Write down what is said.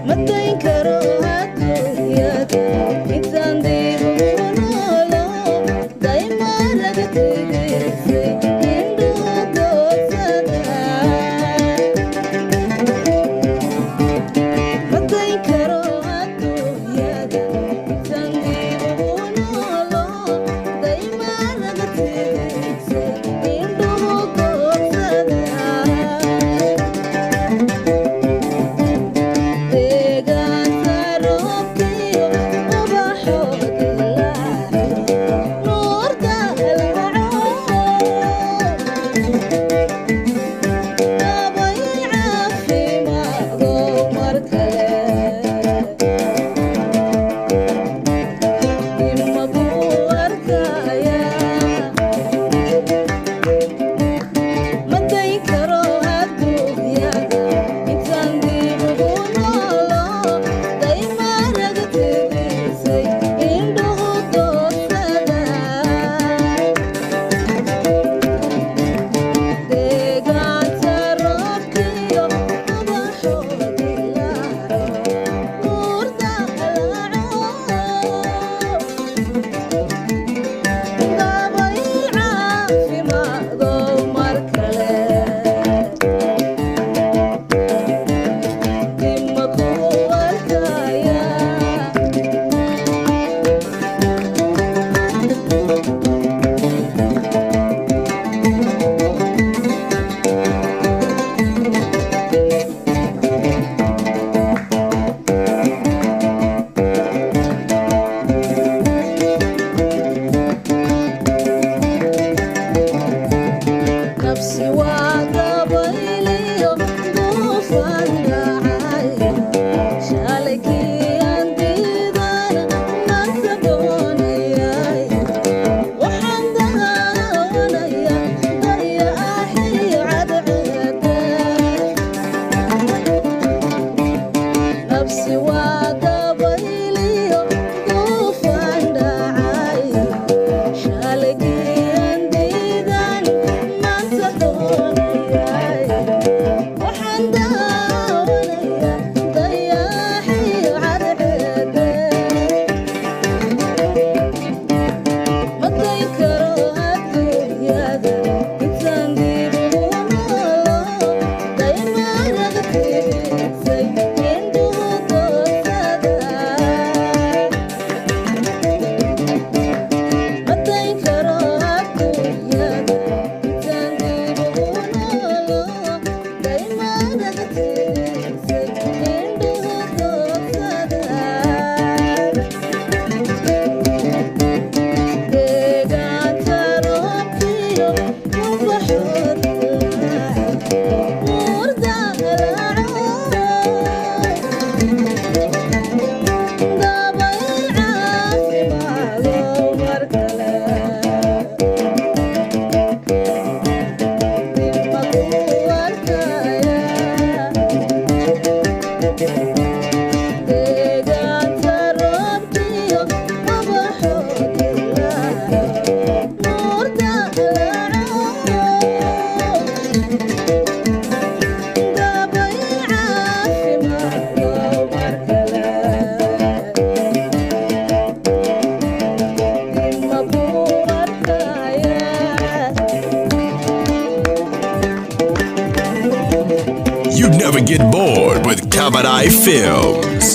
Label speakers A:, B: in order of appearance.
A: Madayn karo adduunyada intaan dib ugu noolo, daymaanaga tegaysay indhuhu doodsada. Madayn karo adduunyada intaan dib ugu noolo, daymaanaga tegaysay indhuhu doodsada. Deegaanka roobkiyo ubaxoo dilaaco, nuur daalaco, dabay caafimaado mar kale ima kuu arkaya. Madayn karo adduunyada intaan dib ugu noolo, daymaanaga tegaysay indhuhu doodsada. Deegaanta roobkiyo ubaxoo dilaaco, nuur daalaco, dabayl caafimaado mar kale ima kuu arkaya. Nafsi waa dabayliyo duufaan dhacay, shalay kii aan diidana maanta doonayay. Waxaan daawanaya dayaxiyo cadceeda. Nafsi waa dabayliyo duufaan dhacay, shalay kii aan diidan maanta doonayay. Waxaan daawanaya dayaxiyo cadceeda. Madayn karo adduunyada intaan dib ugu noolo, daymaanaga tegaysay indhuhu doodsada. Madayn karo adduunyada intaan dib ugu noolo, daymaanaga tegaysay indhuhu doodsada. Deegaanta roobkiyo ubaxoo dilaaco, nuur daalaco, dabayl caafimaado mar kale ima kuu arkaya. Deegaanta roobkiyo ubaxoo dilaaco, nuur daalaco, dabayl caafimaado mar kale ima kuu arkaya.
B: You never get bored with Kabadai Films.